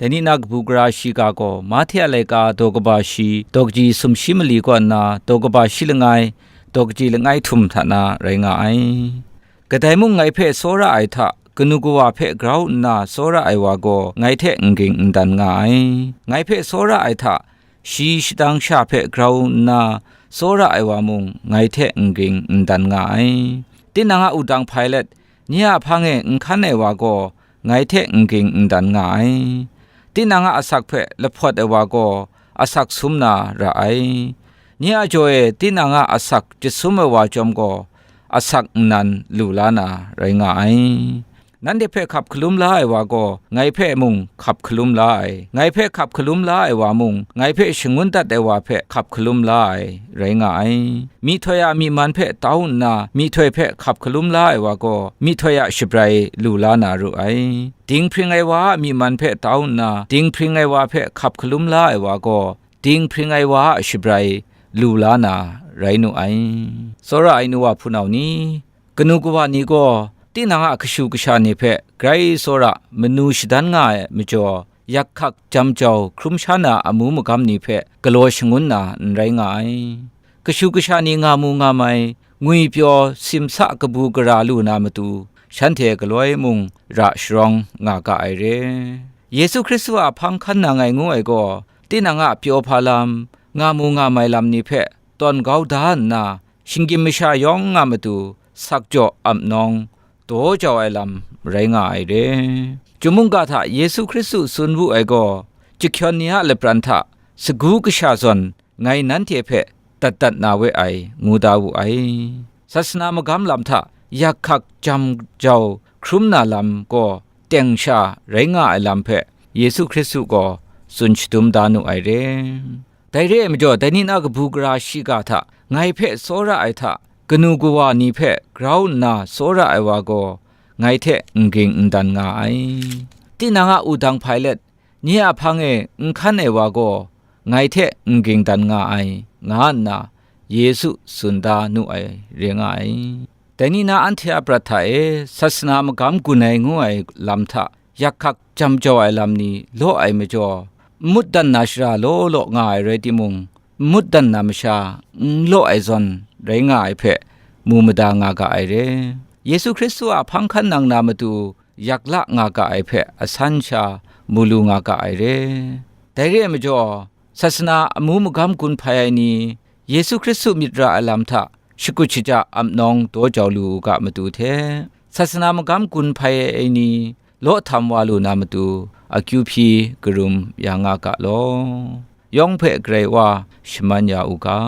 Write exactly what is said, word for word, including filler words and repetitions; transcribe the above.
Dai ni na kabu gara shiga gaw Mahte a laika daw kaba shi, daw kaji sumshi mali kaw nna daw kaba shi langai, daw kaji langai htum hta na rai nga ai. Kadai mung ngai hpe tsawra ai hta, kanu kawa hpe grau nna tsawra ai wa gaw ngai hte n ging n dan nga ai. Ngai hpe tsawra ai hta, shi shadang sha hpe grau nna tsawra ai wa mung ngai hte n ging n dan nga ai. Tinang a wudang hpai let, nye a hpang e n hkan ai wa gaw ngai hte n ging n dan nga ai. Tinang a asak hpe lahpawt ai wa gaw asak sum na ra ai. Nye a jaw e tinang a asak jasum ai wa chyawm gaw, asak nnan lu la na rai nga ai. Nanhte hpe hkap hkalum la ai wa gaw, ngai hpe mung hkap hkalum la ai. Ngai hpe hkap hkalum la ai wa mung, ngai hpe shangun dat ai wa hpe hkap hkalum la ai, rai nga ai. Myihtoi a myi man hpe tau nna, myihtoi hpe hkap hkalum la ai wa gaw, myihtoi a shabrai lu la na ru ai. Dinghpring ai wa a myi man hpe tau nna, dinghpring ai wa hpe hkap hkalum la ai wa gaw, dinghpring ai wa a shabrai lu la na rai nu ai. Tsawra ai nu wa hpunau ni, kanu kawa ni gaw tinang a kashu kasha ni hpe grai tsawra manu shadan nga ai majaw, yak hkak jam jau hkrum sha na amu magam ni hpe galaw shangun na n rai nga ai. Kashu kasha ni nga mu nga mai, ngwipyaw simsa kabu gara lu na matu, shanhte galoi mung ra sharawng nga ga ai re. Yesu Hkristu a hpang hkan nang ai ngu ai gaw, tinang a pyaw hpa lam, nga mu nga mai lam ni hpe tawn kau da nna, shinggyim masha yawng a matu sakjaw ap nawng, daw jau ai lam rai nga ai re. Chyum mungga hta Yesu Hkristu tsun wu ai gaw, jahkyawn ni a lapran hta sagu kasha zawn ngai nanhte hpe dat dat na we ai, ngu da wu ai. Sasana magam lam hta yak hkak jam jau hkrum na lam gaw teng sha rai nga ai lam hpe Yesu Hkristu gaw tsun shadum da nu ai re. Dai re ai majaw, dai ni na kabu gara shiga hta ngai hpe tsawra ai hta, kanu kawa ni hpe grau nna tsawra ai wa gaw, ngai hte n ging n dan nga ai. Tinang a wudang hpai let, nye a hpang e n hkan ai wa gaw, ngai hte n ging dan nga ai, nga nna Yesu tsun da nu ai re nga ai. Dai ni na anhte a prat hta e sasana magam gun ai ngu ai lam hta yak hkak jam jau ai lam ni law ai majaw, n mut dan na shara law law nga ai rai timung, n mut dan na masha n law ai zawn rai nga ai hpe mu mada nga ga ai re. Yesu Hkristu a hpang hkan nang na matu yak la nga ga ai hpe asan sha mu lu nga ga ai re. Dai re ai majaw, sasana amu magam gun hpai ai ni, Yesu Hkristu myit ra ai lam hta shakut shaja ap nawng daw jau lu u ga matu hte, sasana magam gun hpai ai ni law htam wa lu na matu, akyu hpyi karum ya nga ga law, yawng hpe Karai Wa shaman ya u ga.